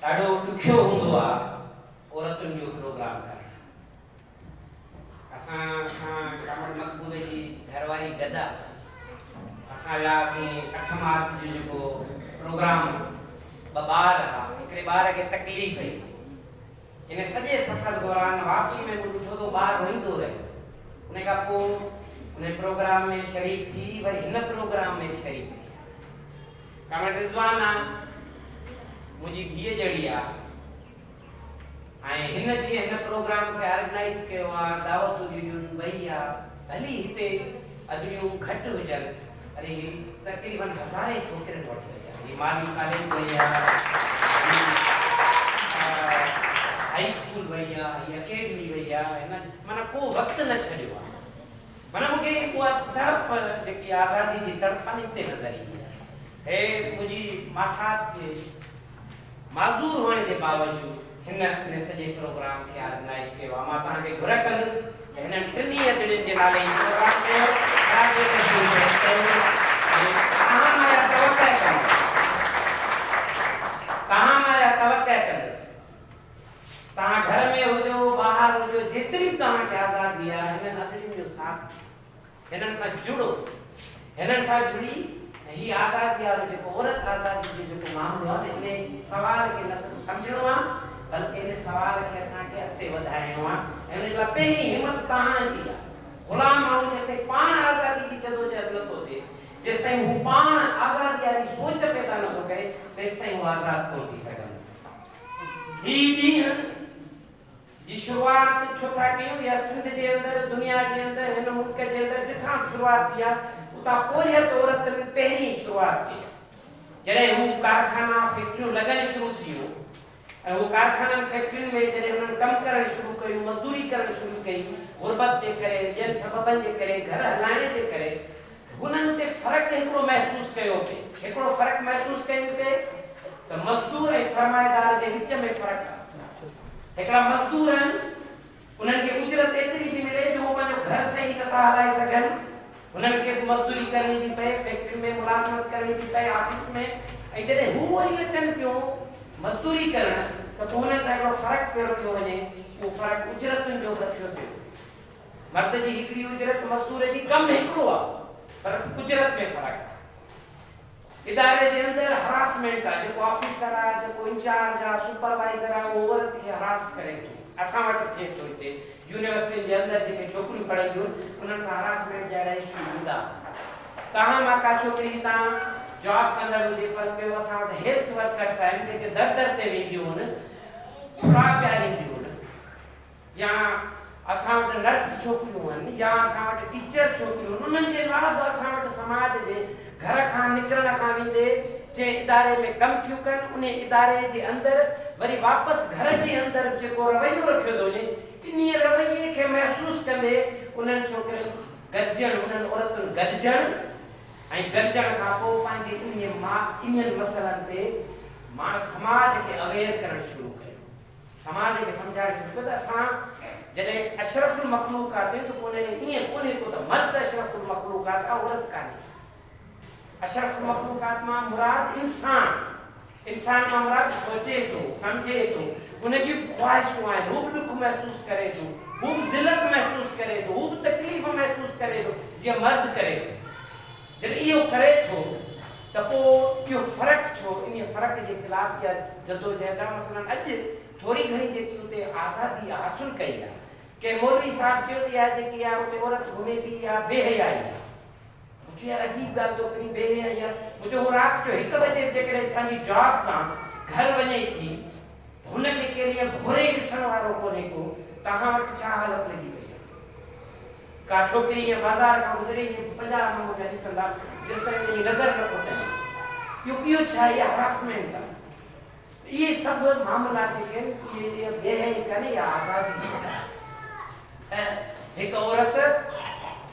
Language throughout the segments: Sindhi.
ڏاڍو ڏکيو هوندو آ عورتن جو پروگرام ڪرڻ. اسان کان ڪامريڊ مقبول جي گهر واري گڏ آ. اسان ويا هئاسين اٺ مارچ جو جيڪو پروگرام هو. ٻه ٻار ها. هڪڙي ٻار کي تڪليف هئي. ان سڄي سفر دوران واپسي ۾ مون ڏٺو ته ٻار روئيندو رهيو. ان کان پوء ان پروگرام ۾ شريڪ ٿي وري هن پروگرام ۾ به شريڪ ٿي. ڪامريڊ رضوانه منهنجي ڌيء جهڙي آ ۽ هن جيئن هن پروگرام کي آرگنائيز ڪيو آ، دعوتون ڏنيون، وئي آ، ڀلي هتي ادڙيون گهٽ هجن پر هي تقريبن هزارين ڇوڪرين وٽ وئي آ، هي ماروي ڪاليج وئي آ، هي هائي اسڪول وئي آ، هي اڪيڊمي وئي آ، هن معنيٰ ڪو وقت نه ڇڏيو آ. معنيٰ مون کي اها تڙپ جيڪي آزادي جي تڙپ آ نه هتي نظر ايندي آ. هي منهنجي ماسات ٿئي. معذور هئڻ جي باوجود هن ان سڄي پروگرام کي آرگنائيز ڪيو آ. مان توهان کي گهر ڪندس ته هنن ٽنهي ادڙين جي نالي هي پروگرام ڪيو، خراج تحسين پيش ڪيو ۽ توهان مان اها توقع ڪندس. توهان مان اها توقع ڪندس. توهان گهر ۾ هجو، ٻاهر هجو، جيتري به توهان کي آزادي آهي، هنن ادڙين جو ساٿ ڏيو، هنن سان جڙو، هنن سان جڙي ۽ هي آزادي وارو جيڪو عورت آزادي جو جيڪو معاملو آهي ته ان سوال کي نه صرف سمجهڻو آهي بلڪه ان سوال کي اسان کي اڳتي وڌائڻو آهي ۽ ان جي لاء پهرين همت توهان جي آهي. غلام ماڻهو جيستائين پاڻ آزادي جي جدوجهد نه ٿو ٿئي، جيستائين هو پاڻ آزادي واري سوچ پيدا نه ٿو ڪري، تيستائين هو آزاد ڪونه ٿي سگهندو. هي ڏينهن جي شروعات ڇو ٿا ڪيون يا سنڌ جي اندر، دنيا جي اندر، هن ملڪ جي اندر جتان به شروعات ٿي آهي اتان پورهيت عورتن پهرين شروعات ڪئي. جڏهن هو ڪارخانا، فيڪٽريون لڳڻ شروع ٿيون ۽ هو ڪارخانن فيڪٽرين ۾ جڏهن انهن ڪم ڪرڻ شروع ڪيون، مزدوري ڪرڻ شروع ڪئي، غربت جي ڪري، ٻين سببن جي ڪري، گهر هلائڻ جي ڪري، هنن اتي فرق هڪڙو محسوس ڪيو پئي. هڪڙو فرق محسوس ڪين پئي ته مزدور ۽ سرمائيدار جي وچ ۾ فرق آ. هڪڙا مزدور آهن، انهن کي اجرت ايتري ٿي ملي جو هو پنهنجو گهر صحيح نٿا هلائي سگهن. هنن کي به مزدوري ڪرڻي ٿي پئي، فيڪٽرين ۾ ملازمت ڪرڻي ٿي پئي، آفيس ۾، ۽ جڏهن هو وري اچن پيون مزدوري ڪرڻ ته پوء هنن سان هڪڙو فرق پيو رکيو وڃي، اهو فرق اجرتن جو به رکيو پيو وڃي. مرد جي هڪڙي اجرت مزدور جي ڪم هڪڙو آ پر اجرت ۾ فرق آ. اداري جي اندر هراسمينٽ آ جيڪو آفيسر آ جيڪو انچارج آ سپروائيزر آ اهو عورت کي هراس ڪري ٿو اسان وٽ به ٿئي ٿو هتي يونيورسٽين جي اندر جيڪي ڇوڪريون پڙهنديون انهن سان هراسمينٽ جا اهڙا اشو ايندا توهان مان ڪا ڇوڪري هتان جاب ڪندڙ هجي فرض ڪيو اسان وٽ هيلٿ ورڪرس آهن جيڪي در در تي وينديون هن خوراڪ پيارينديون هن يا اسان وٽ نرس ڇوڪريون آهن يا اسان وٽ ٽيچر ڇوڪريون آهن انهن جي لاء به اسان وٽ سماج جي گهر کان نڪرڻ کان ويندي جنهن اداري ۾ ڪم ٿيون ڪن انهي اداري جي اندر وري واپس گهر جي اندر به جيڪو رويو رکيو ٿو وڃي انهي رويي کي محسوس ڪندي انهن ڇوڪرين گڏجڻ انهن عورتن گڏجڻ ۽ گڏجڻ کان پوء پنهنجي انهي انهن مسئلن تي ماڻ سماج کي اويئر ڪرڻ شروع ڪيو. سماج کي سمجهائڻ شروع ڪيو ته اسان جڏهن اشرف المخلوقات آهيون ته پوء ان ۾ ائين ڪونهي ڪو ته مرد اشرف المخلوقات آهي عورت ڪانهي. اشرف المخلوقات مان مراد انسان، انسان مان مراد سوچي ٿو، سمجهي ٿو، ان جون به خواهشون آهن، هو به ڏک محسوس ڪري ٿو، هو به ذلت محسوس ڪري ٿو، هو به تڪليف محسوس ڪري ٿو جيئن مرد ڪري ٿو. جڏهن اهو ڪري ٿو ته پوء اهو فرق ڇو؟ انهيء فرق جي خلاف اها جدوجهد آهي. مثلاً اڄ ٿوري گهڻي جيڪي اتي آزادي حاصل ڪئي آهي، ڪنهن مولوي صاحب چيو ته اها جيڪي آهي اتي عورت گهمي پئي اها بي حيائي آهي. مون چيو يار عجيب ڳالهه ٿو ڪرين، بي حيائي آهي؟ مون چيو هو رات جو هڪ بجي به جيڪڏهن پنهنجي جاب تان گهر وڃي ٿي ته هن کي ڪير ائين گهوري ڏسڻ وارو ڪونهي ڪو، توهان وٽ ڇا حالت لڳي پئي آهي؟ ڪا ڇوڪري ائين بازار کان گذري ائين 50 ماڻهو پيا ڏسندا جيستائين ان جي نظر نه پهچندي. اهو اهو ڇا آهي؟ اها هراسمينٽ آهي. اهي سڀ معاملا جيڪي آهن اهي اها بي حيائي ڪانهي اها آزادي آهي. ته هڪ عورت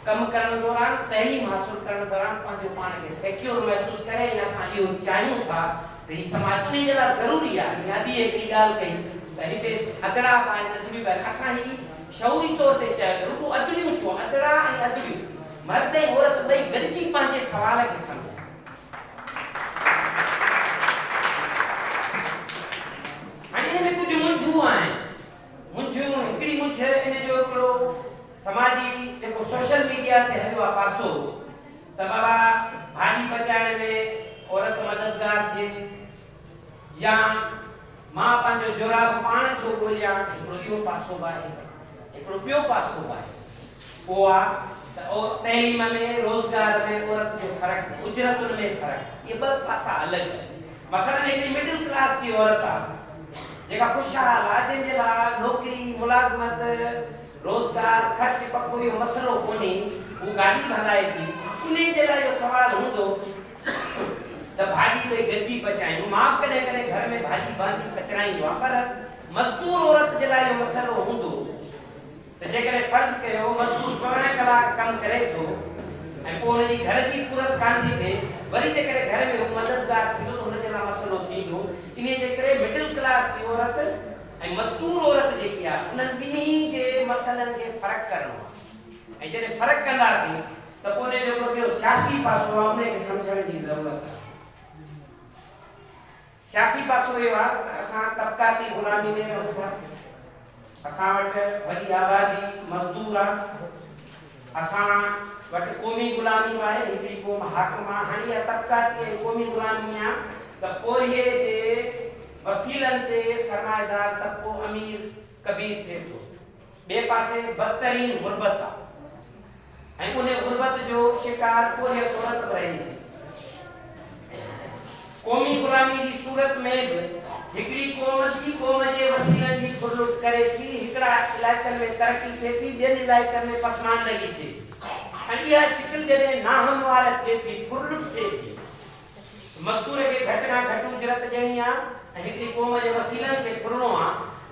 ڪم ڪرڻ دوران تعليم حاصل ڪرڻ دوران پنهنجو پاڻ کي سيڪيور محسوس ڪري ۽ اسان اهو چاهيون ٿا ته هي سماج انهي جي لاء ضروري آهي جيئن اديء هڪڙي ڳالهه ڪئي ته هتي ادڙا به آهن ادڙيون به آهن اسان هي شعوري طور تي چيو ته رڳو ادڙيون ڇو؟ ادڙا ۽ ادڙيون، مرد ۽ عورت ٻئي گڏجي پنهنجي سوال کي سمجهن. مددگار ٿئي يا مان پنهنجو جوراب پاڻ ڇو ڳوليان، هڪڙو اهو پاسو به آهي، هڪڙو ٻيو پاسو به آهي، اهو آ ته تعليم ۾ روزگار ۾ عورت جو فرق، اجرتن ۾ فرق، اهي ٻه پاسا الڳ آهن. مثلاً هڪڙي مڊل ڪلاس جي عورت آ جيڪا خوشحال آ، جنهن جي لاء نوڪري، ملازمت، روزگار، خرچ پکو اهو مسئلو ڪونهي، هو گاڏي به هلائي ٿي، انهي جي لاء اهو سوال هوندو ته ڀاڄي ٻئي گڏجي پچايون، مان به ڪڏهن ڪڏهن گهر ۾ ڀاڄي ڀاڄي پچرائيندو آهيان پر مزدور عورت جي لاء اهو مسئلو هوندو ته جيڪڏهن فرض ڪيو مزدور 16 ڪلاڪ ڪم ڪري ٿو ۽ پوء هن جي گهر جي پورت ڪانه ٿي ٿئي، وري جيڪڏهن گهر ۾ هو مددگار ٿيندو ته هن جي لاء مسئلو ٿيندو، انهي جي ڪري مڊل ڪلاس جي عورت ۽ مزدور عورت جيڪي آهي انهن ٻنهي جي مسئلن کي فرق ڪرڻو آهي ۽ جڏهن فرق ڪنداسين ته پوء انهي جو هڪڙو ٻيو سياسي پاسو آهي انهي کي سمجهڻ جي ضرورت آهي. سياسي پاسو اهو آهي ته اسان طبقاتي غلامي ۾ رهون ٿا. اسان وٽ وڏي آبادي مزدور آهي. اسان وٽ قومي غلامي به آهي، هڪڙي قوم حاڪم آهي. هاڻي اها طبقاتي ۽ قومي غلامي آهي ته پورهيي جي وسيلن تي سرمائيدار طبقو امير ڪبير ٿئي ٿو. ٻئي پاسي بدترين غربت آ ۽ انهي غربت جو شڪار پورهيت عورت به رهي ٿي. قومي غلامي جي صورت ۾ به هڪڙي قوم ٻي قوم جي وسيلن جي ڦرلٽ ڪري ٿي، هڪڙا علائقن ۾ ترقي ٿئي ٿي، ٻين علائقن ۾ پسماندگي ٿئي ٿي ۽ اها شڪل جڏهن ناهموار ٿئي ٿي، ڦرلٽ ٿئي ٿي. مزدور کي گهٽ کان گهٽ اجرت ڏيڻي آ ۽ هڪڙي قوم جي وسيلن کي ڦرڻو آ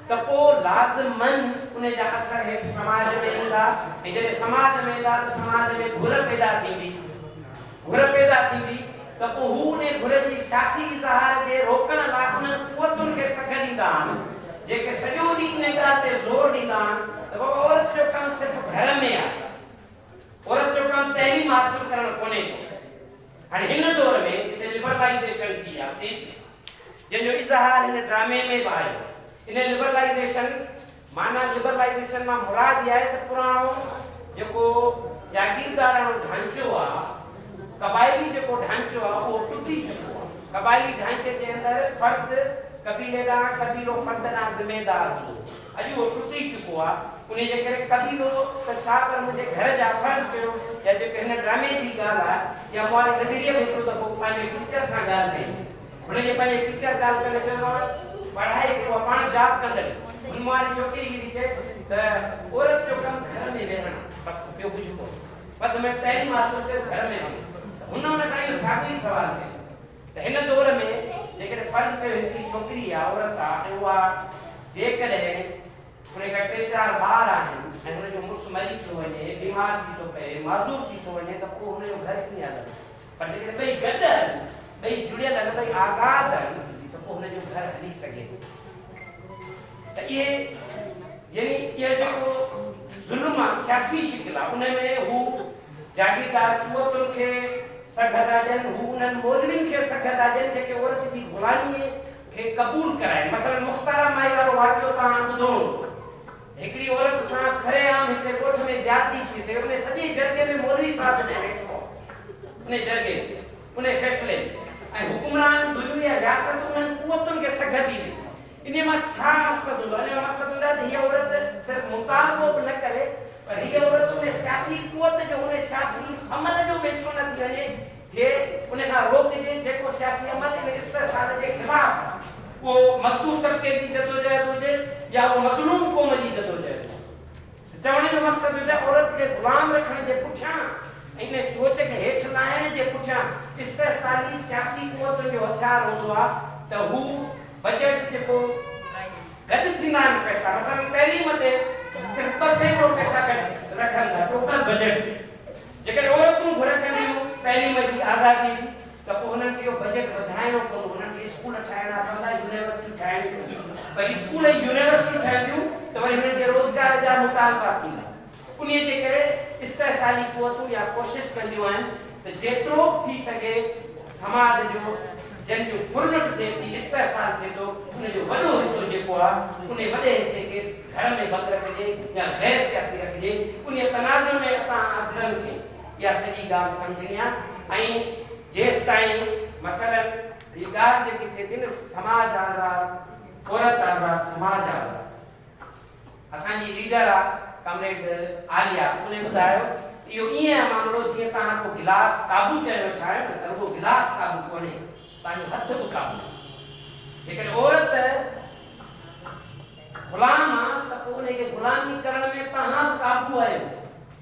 ته پو لازماً ان جا اثر هيٺ سماج ۾ ايندا ۽ جڏهن سماج ۾ ايندا ته سماج ۾ گهر پيدا ٿيندي، گهر پيدا ٿيندي ته پو هو انهي گهر جي سياسي اظهار جي روڪڻ لاء انهن قوتن کي سگهه ڏيندا آهن جيڪي سڄو ڏينهن انهي ڳالهه تي زور ڏيندا آهن ته بابا عورت جو ڪم صرف گهر ۾ آهي، عورت جو ڪم تعليم حاصل ڪرڻ ڪونهي ڪو. هاڻي هن دور ۾ جتي لبرلائيزيشن ٿي آ تيزي سان جنهن جو اظهار هن ڊرامي ۾ به آيو ان لبرلائيزيشن معنيٰ لبرلائيزيشن مان مراد اها آهي ته پراڻو جيڪو جاگيرداراڻو ڍانچو آ قبائلي جيڪو ڍانچو آ اهو ٽٽي چڪو آ قبائلي ڍانچي جي اندر فرد قبيلي ڏانهن قبيلو فرد ڏانهن ذميدار هوندو هو. اڄ اهو ٽٽي چڪو آ، انهي جي ڪري قبيلو ته ڇا پر منهنجي گهر جا فرض ڪيو يا جيڪو هن ڊرامي جي ڳالهه آ يا مون واري ننڍڙيء به هڪڙو دفعو پنهنجي ٽيچر سان ڳالهه ڪئي هن جي پنهنجي ٽيچر ڳالهه ڪندي چيو بابا پڙهائي اها پاڻ جاب ڪندڙ هن مون واري ڇوڪري کي ٿي چئي ته عورت جو ڪم گهر ۾ ويهڻ آ بس ٻيو ڪجهه ڪونهي وڌ ۾ تعليم حاصل ڪيو گهر ۾ ويهو ته هن ان کان اهو ساڳيو ئي سوال ڪيو ته هن دور ۾ جيڪڏهن فرض ڪيو هڪڙي ڇوڪري يا عورت آ ۽ اها جيڪڏهن ان کي ٽي چار ٻار آهن ۽ هن جو مڙس مري ٿو وڃي، بيمار ٿي ٿو پئي، معذور ٿي ٿو وڃي ته پوء هن جو گهر ڪيئن هلندو؟ پر جيڪڏهن ٻئي گڏ آهن، ٻئي جڙيل آهن، ٻئي آزاد آهن ته پوء هن جو گهر هلي سگهي ٿو. ته اهي يعني اهو جيڪو ظلم آ، سياسي شڪل آ، ان ۾ هو جاگيردار قوتن کي سگهه ٿا ڏين، هو انهن مولوين کي سگهه ٿا ڏين جيڪي عورت جي غلاميء کي قبول ڪرائين. مثلاً مختارا مائي وارو واقعو توهان ٻڌو هوندو. هڪڙي عورت سان سرعام هڪڙي ڳوٺ ۾ زيادتي ٿي ٿئي، انهي سڄي جرڳي ۾ مولوي صاحب اتي ويٺو آهي، انهي جرڳي ۾، انهي فيصلي ۾، ۽ حڪمران ڌريون يا رياست انهن قوتن کي سگهه ٿي ڏئي. انهيء مان ڇا مقصد هوندو؟ انهيء مان مقصد هوندو آهي ته هيء عورت صرف مطالبو به نه ڪري پر هيء عورت ان سياسي قوت جو، ان سياسي عمل جو به حصو نه ٿي وڃي، ٿئي، ان کان روڪجي، جيڪو سياسي عمل ان استحصال جي خلاف آهي. اهو مزدور طبقي جي جدوجهد هجي يا اهو مظلوم قوم جي جدوجهد هجي. چوڻ جو مقصد اهو ته عورت کي غلام رکڻ جي پٺيان ۽ ان سوچ کي هيٺ لاهڻ جي پٺيان استحصالي سياسي قوتن جو هٿيار هوندو آهي ته هو بجيٽ جيڪو گڏ ٿيندا آهن پئسا مثلا تعليم تي صرف 2% پئسا گڏ رکن ٿا ٽوٽل بجيٽ ۾ جيڪڏهن عورتون گهر ڪنديون تعليم جي آزادي جي ته پوء هنن کي اهو بجيٽ وڌائڻو پوندو هنن کي اسڪول ٺاهڻا پوندا يونيورسٽيون ٺاهڻيون پونديون وري اسڪول ۽ يونيورسٽيون ٺهنديون ته وري هنن کي روزگار جا مطالبا ٿيندا انهي جي ڪري استحصالي قوتون اها ڪوشش ڪنديون آهن ته جيترو به ٿي سگهي سماج جو جن جو ڦرلٽ ٿئي ٿي، استحصال ٿئي ٿو، ان جو وڏو حصو جيڪو آهي انهي وڏي حصي کي گهر ۾ بند رکجي يا غير سياسي رکجي. انهي تناظر ۾ اتان اڌرن کي اها سڄي ڳالهه سمجهڻي آهي ۽ جيستائين مثلاً. هي ڳالهه جيڪي ٿئي ٿي نه سماج آزاد، عورت آزاد، سماج آزاد. اسان جي ليڊر آ ڪامريڊ عاليه انهي ٻڌايو ته اهو ائين آ معاملو جيئن توهان ڪو گلاس قابو ڪيو ويٺا آهيو نه ته رڳو گلاس قابو ڪونهي توهان جو هٿ به قابو آ. جيڪڏهن عورت غلام آ ته پوء انهي کي غلامي ڪرڻ ۾ توهان به قابو آهيو.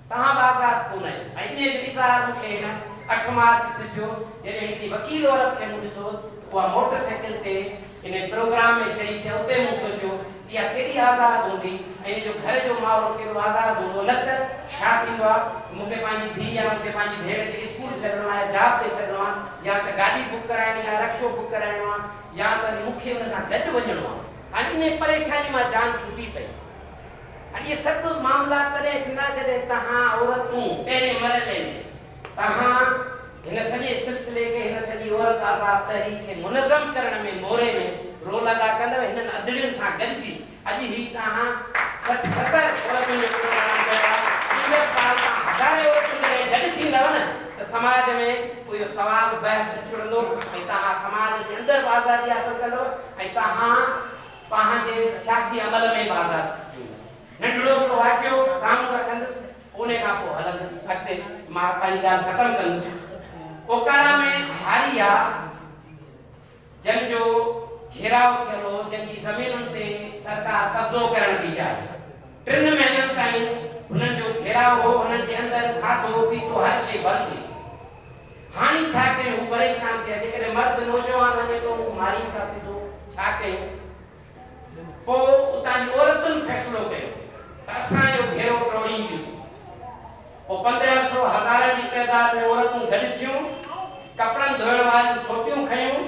توهان به آزاد ڪونه آهيو ۽ انهيء جو اظهار مون کي هن اٺ مارچ تي ٿيو، جڏهن هڪڙي وڪيل عورت کي مون ڏسو ته اها موٽر سائيڪل تي انهيء پروگرام ۾ شريڪ ٿي. اتي مون سوچيو ته اها ڪيڏي آزاد هوندي ۽ ان جو گهر جو ماحول ڪيڏو آزاد هوندو. نه ته ڇا ٿيندو آهي ته مون کي پنهنجي ڌيء يا مون کي پنهنجي ڀيڻ کي اسڪول ڇڏڻو آهي يا جاب تي ڇڏڻو آهي يا ته گاڏي بڪ ڪرائڻي آهي، رڪشو بڪ ڪرائڻو آهي يا ته وري مون کي ان سان گڏ وڃڻو آهي. هاڻي انهيء پريشاني مان جان ڇٽي پئي. اهي سڀ معاملا تڏهن ٿيندا جڏهن توهان عورتون پهرين مرحلي ۾ توهان هن سڄي سلسلي کي هن سڄي عورت آزاد تحريڪ کي منظم ڪرڻ ۾ موري ۾ رول ادا ڪندؤ هنن ادڙين سان گڏجي اڄ هي توهان 60 70 عورتن جو پروگرام ڪيو آهي ايندڙ سال توهان هزارين عورتون جڏهن گڏ ٿيندؤ نه ته سماج ۾ اهو سوال بحث ڇڙندو ۽ توهان سماج جي اندر به آزادي حاصل ڪندؤ ۽ توهان پنهنجي سياسي عمل ۾ به آزاد ٿي ويندو. ننڍڙو هڪڙو واقعو سامهون رکندس، انهي کان پوء هلندس اڳتي، مان پنهنجي ڳالهه ختم ڪندس. اوڪاڙا ۾ هاري ها، جن جو گهيراء ٿيل هو، جن جي زمينن تي سرڪار قبضو ڪرڻ پئي چاهي. ٽن مهينن تائين هنن جو گهيراء هو، هنن جي اندر کاڌو پيتو هر شيء بند هئي. هاڻي ڇا ڪيون؟ هو پريشان ٿيا. جيڪڏهن مرد نوجوان وڃي ٿو، هو مارين ٿا سڌو. ڇا ڪيون؟ پوء اتان جي عورتن فيصلو ڪيو ته اسان اهو گهيرو ٽوڙينديونسون. پوء 15 سو هزارن جي تعداد ۾ عورتون گڏ ٿيون، ڪپڙن ڌوئڻ واريون سوٽيون کنيون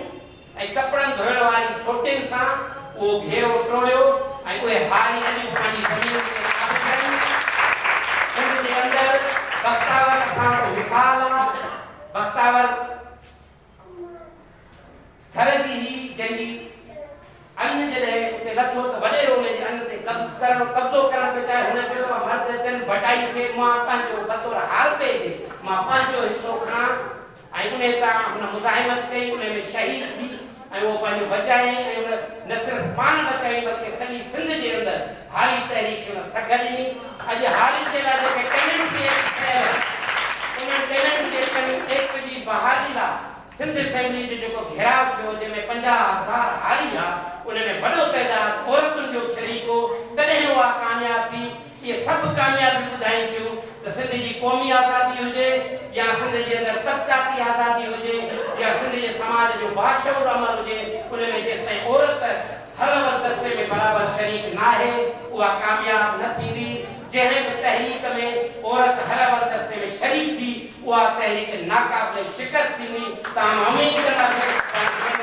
۽ ڪپڙن ڌوئڻ واري سوٽين سان اهو گهيرو ٽوڙيو ۽ اهي هاري اڄ به پنهنجي زمينن تي قابض آهن. سنڌ جي اندر بختاور اسان وٽ مثال آ. بختاور ٿر جي هئي جنهن جي ان جڏهن اتي لٿو ته وڏيرو ان جي ان تي قبض ڪرڻ قبضو ڪرڻ پيو چاهي. هن چيو ته مرد اچن بٽائي ٿئي مان پنهنجو بطور هارپي جي مان پنهنجو حصو کڻان. ۽ انهيء تان هن مزاحمت ڪئي، انهيء ۾ شهيد ٿي ۽ اهو پنهنجو بچايائين ۽ ان نه صرف پاڻ بچايائين بلڪه سڄي سنڌ جي اندر هاري تحريڪ کي ان سگهه ڏني. اڄ هارين جي لاء جيڪي ٽيننسي ايڪٽ ٺهيل آهن، انهن ٽيننسي ايڪٽ جي بحالي لاء سنڌ اسيمبلي جو جيڪو گهيراء ٿيو، جنهن ۾ 50,000 هاري ها، ان ۾ وڏو تعداد عورتن جو به شريڪ هو، تڏهن اها ڪامياب ٿي. اهي سڀ ڪاميابيون ٻڌائين ٿيون ته سنڌ جي قومي آزادي هجي يا سنڌ جي اندر طبقاتي آزادي هجي يا سنڌ جي سماج جو باشعور عمل هجي ان ۾ جيستائين عورت هر اول دستي ۾ برابر شريڪ ناهي اها ڪامياب نه ٿيندي. جنهن به تحريڪ ۾ عورت هر اول دستي ۾ شريڪ ٿي اها تحريڪ ناقابل شڪست ٿيندي. تاهم اميد ڪنداسين ته.